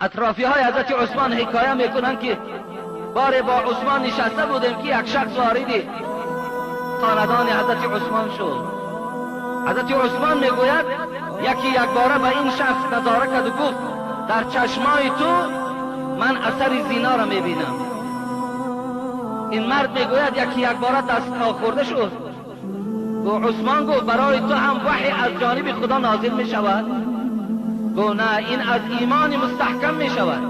Атрофиҳои ҳазрати Усмон ҳикоя мекунанд, ки боре бо Усмон нишаста будем, ки як шахс вориди хонадони ҳазрати Усмон шуд. Ҳазрати Усмон мегӯяд, яке якбора ба ин шахс назора кард ва гуфт: дар чашмои ту ман асари зино ро мебинам. Ин мард мегӯяд, яке якбора даст нохӯрда шуд. Гуфт Усмон, гуфт барои ту ҳам ваҳй аз ҷониби Худо нозил мешавад? Гуфт не, ин аз имони мустаҳкам мешавад.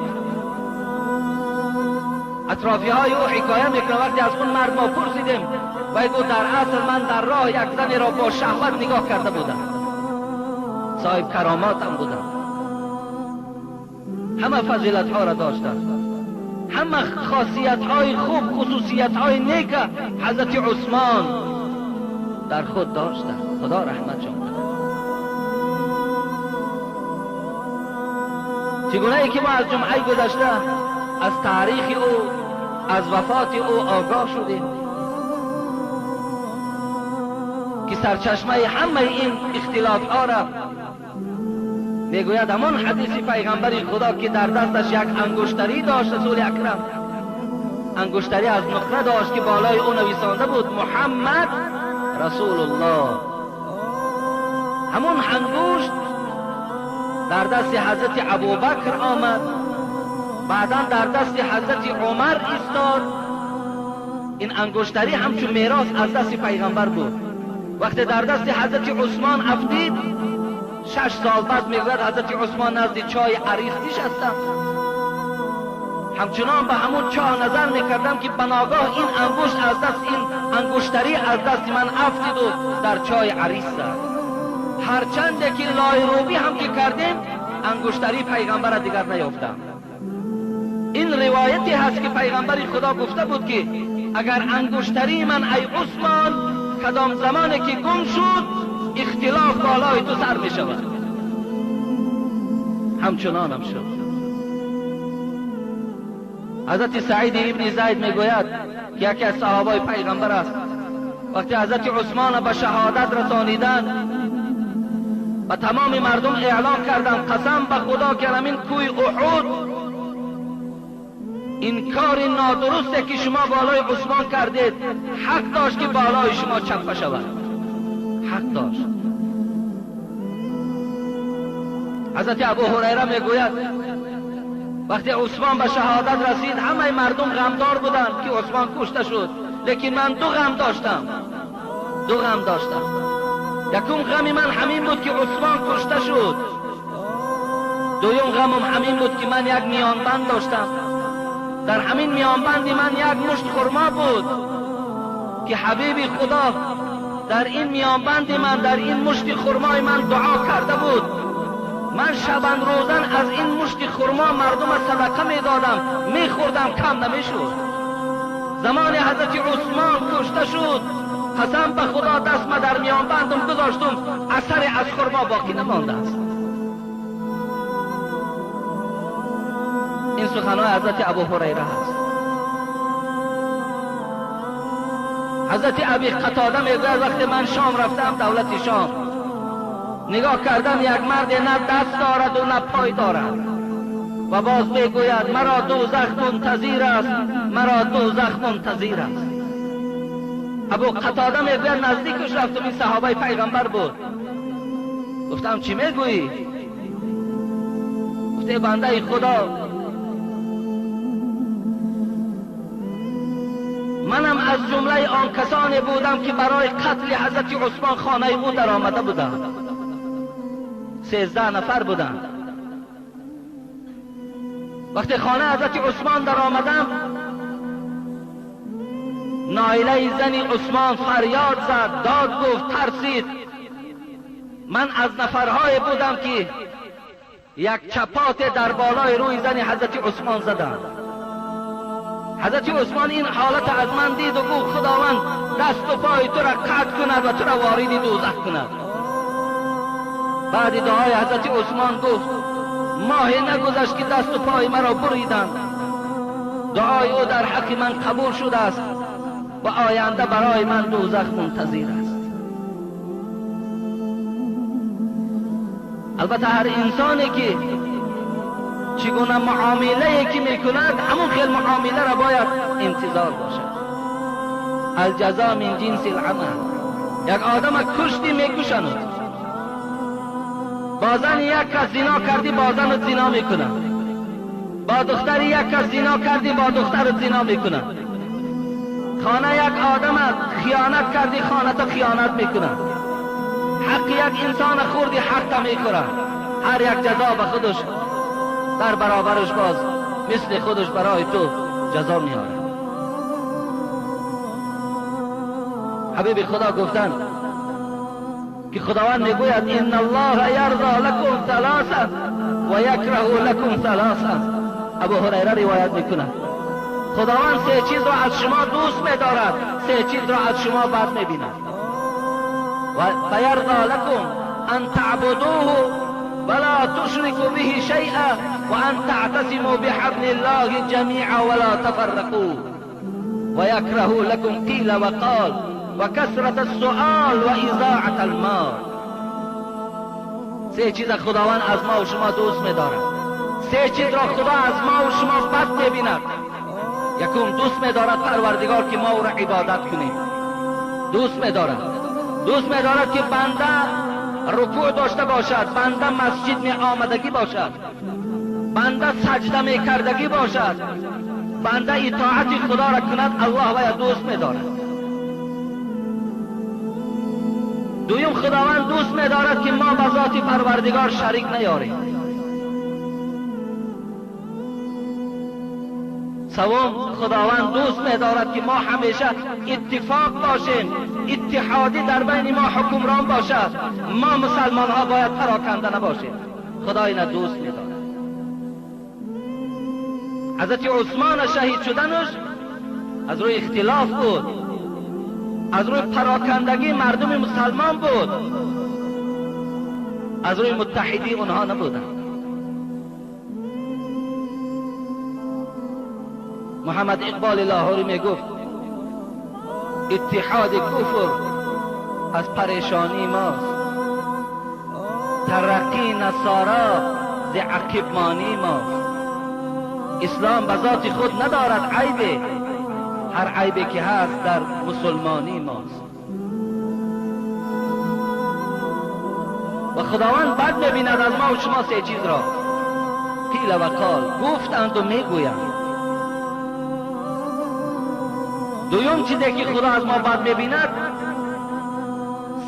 Атрофиҳои ӯ ҳикоя мекунанд, вақте аз он мард мо пурсидем, вай гуфт дар асл ман дар роҳ як занеро бо шаҳват нигоҳ карда будам, соҳиб кароматам будам. Ҳама фазилатҳоро доштанд, ҳама хосиятҳои хуб, хусусиятҳои нек ҳазрати Усмон дар худ доштанд. Худо раҳматшон кунад. Чигунае ки мо аз ҷумъаи гузашта аз таърихи ӯ, аз вафоти ӯ огоҳ шудем, ки сарчашмаи ҳамаи ин ихтилофҳоро мегӯяд ҳамон ҳадиси пайғамбари Худо, ки дар дасташ як ангуштарӣ дошт. Расули акрам ангуштарӣ аз нуқра дошт, ки болои ӯ нависонда буд Муҳаммад Расулуллоҳ. Ҳамон ангушт дар дасти ҳазрати Абубакр омад, баъдан дар дасти ҳазрати Умар истод. Ин ангуштарӣ ҳамчун мерос аз дасти пайғамбар буд. Вақте дар дасти ҳазрати Усмон афтид, 6 сол баъд мегӯяд ҳазрати Усмон назди чойи арис нишастам. Ҳамчунон ба ҳамон чоҳ назар мекардам, ки ба ногоҳ ин ангушт аз даст, ин ангуштарӣ аз дасти ман афтиду дар чойи арис зад. Ҳарчанде ки лойрӯбӣ ҳам ки кардем, ангуштарии пайғамбарро дигар наёфтам. Ин ривояте ҳаст, ки пайғамбари Худо гуфта буд, ки агар ангуштарии ман ай Усмон кадом замоне ки гум шуд, ихтилоф болои ту сар мешавад. Ҳамчунонам шуд. Ҳазрати Саид ибни Зайд мегӯяд, ки яке аз саҳобаи пайғамбар аст, вақте ҳазрати Усмонро ба шаҳодат расониданд, ба тамоми мардум эълон карданд: қасам ба Худо, ки ҳамин кӯи Уҳуд ин кори нодурусте ки шумо болои Усмон кардед, ҳақ дошт ки болои шумо чаппа шавад. Ҳақ дошт. Ҳазрати Абу Ҳурайра мегӯяд, вақте Усмон ба шаҳодат расид, ҳамаи мардум ғамдор буданд, ки Усмон кушта шуд. Лекин ман ду ғам доштам. Ду ғам доштам. Якум ғами ман ҳамин буд, ки Усмон кушта шуд. Дуюм ғамам ҳамин буд, ки ман як миёнбанд доштам. Дар ҳамин миёнбанди ман як мушт хурмо буд, ки ҳабиби Худо дар ин миёнбанди ман, дар ин мушти хурмои ман дуо карда буд. Ман шабан рӯзан аз ин мушти хурмо мардума садақа медодам, мехӯрдам, кам намешуд. Замони ҳазрати Усмон кушта шуд, қасам ба Худо, дастма дар миёнбандам гузоштум, асаре аз хурмо боқӣ намондааст. Ин суханҳои ҳазрати Абу Ҳурайра ҳаст. Ҳазрати Аби Қатода мегӯяд, вақте ман Шом рафтам, давлати Шом, нигоҳ кардам, як марде на даст дораду на пой дорад ва боз мегӯяд: маро дӯзах мунтазир аст, маро дӯзах мунтазир аст. Абу Қатода мегӯяд, наздикаш рафтум, ин саҳобаи пайғамбар буд. Гуфтам: чӣ мегӯӣ? Гуфт: эй бандаи Худо, манам аз ҷумлаи он касоне будам, ки барои қатли ҳазрати Усмон хонаи ӯ даромада будам. 13 нафар буданд. Вақте хонаи ҳазрати Усмон даромадам, ноилаи зани Усмон фарёд зад, дод гуфт, тарсид. Ман аз нафарҳое будам, ки як чапоте дар болои рӯи зани ҳазрати Усмон задам. Ҳазрати Усмон ин ҳолат аз ман диду гуфт: Худованд дасту пои тура қатъ кунад ва тура вориди дӯзах кунад. Баъди дуои ҳазрати Усмон гуфт: моҳе нагузашт, ки дасту пои маро буриданд. Дуои ӯ дар ҳаққи ман қабул шудааст ва оянда барои ман дӯзах мунтазир аст. Албатта ҳар инсоне ки چگونه معامله که میکند همون خیل معامله را باید انتظار باشد. الجزا من جنس العمل. یک آدم کشتی میکشند، با زن یک کس زنا کردی با زن زنا میکنه، با دختر یک کس زنا کردی با دختر زنا میکنه، خانه یک آدم خیانت کردی خانه تا خیانت میکنه، حق یک انسان خوردی حق میخوره. هر یک جزا به خودش در برابرش باز مثل خودش برای تو جزا میاره. حبیب خدا گفتن که خداوند میگوید ان الله یرضی لکم ثلاثا و یکره لکم ثلاثا. ابو هریره روایت میکنه خداوند سه چیز را از شما دوست میدارد، سه چیز را از شما بد میبیند. و یرضی لکم ان تعبدوه ولا تشركوا به شيئا وان تعتصموا بحبل الله جميعا ولا تفرقوا ويكره لكم قيل وقال وكثرة السؤال وإضاعة المال. سه چیز خداوند از ما و شما دوست می‌دارد، سه چیز را خدا از ما و شما بد می‌بیند. یکم دوست می‌دارد پروردگار که ما او را عبادت کنیم، دوست می‌دارد، دوست می‌دارد که بنده رکوع داشته باشد، بنده مسجد می آمدگی باشد، بنده سجده می کردگی باشد، بنده اطاعت خدا را کند، الله وی دوست می‌دارد. دویم خداوند دوست می‌دارد که ما به ذات پروردگار شریک نیاریم. سوم خداوند دوست می‌دارد که ما همیشه اتفاق باشیم، اتحادی در بین ما حکمران باشد، ما مسلمان ها باید پراکنده نباشیم. خدا اینا دوست می‌دارد. حضرت عثمان شهید شدنش از روی اختلاف بود، از روی پراکندگی مردم مسلمان بود، از روی متحدی اونها نبودند. محمد اقبال لاهوری میگفت اتحاد کفر از پریشانی ماست، ترقی نصارا ز عقب مانی ماست. اسلام به ذات خود ندارد عیبه، هر عیبی که هست در مسلمانی ماست. و خداوند بد میبیند از ما و شما سه چیز را: قیل و قال، گفتند و میگویند. دویم چیزی که خدا از ما بد میبیند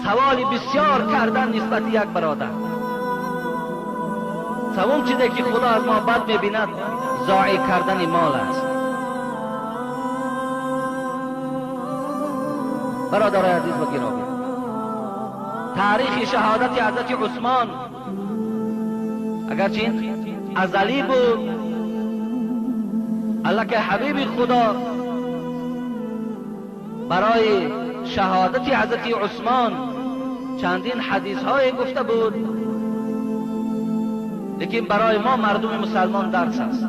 سوال بسیار کردن نسبت یک برادر. سوم چیزی که خدا از ما بد میبیند ضایع کردن مال است. برادرای عزیز و گرامی، تاریخ شهادت حضرت عثمان اگرچه ازلی بود، الله که حبیب خدا برای شهادت حضرت عثمان چندین حدیث های گفته بود، لیکن برای ما مردم مسلمان درس است،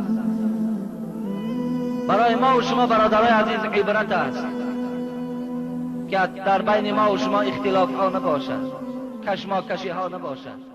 برای ما و شما برادرای عزیز عبرت است که در بین ما و شما اختلاف ها نباشد، کشماکشی ها نباشد.